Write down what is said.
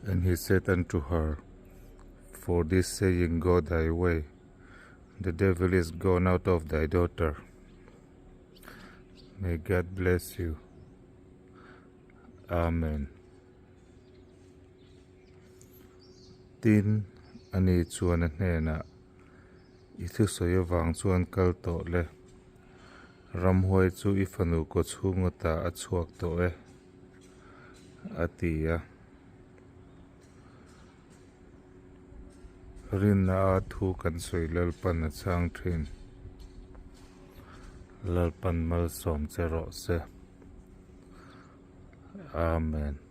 And he said unto her, For this saying go thy way, the devil is gone out of thy daughter. May God bless you. Amen. Tin, ani chuan a hnenah, I thusawi avang chuan kal tawh le. Ramhuai chu i fanu kawchhung ata a chhuak tawh e, a ti a. Rinna a thu kan sawi Lalpan a chhang thin. Lalpan malsawm che rawh se. Amen.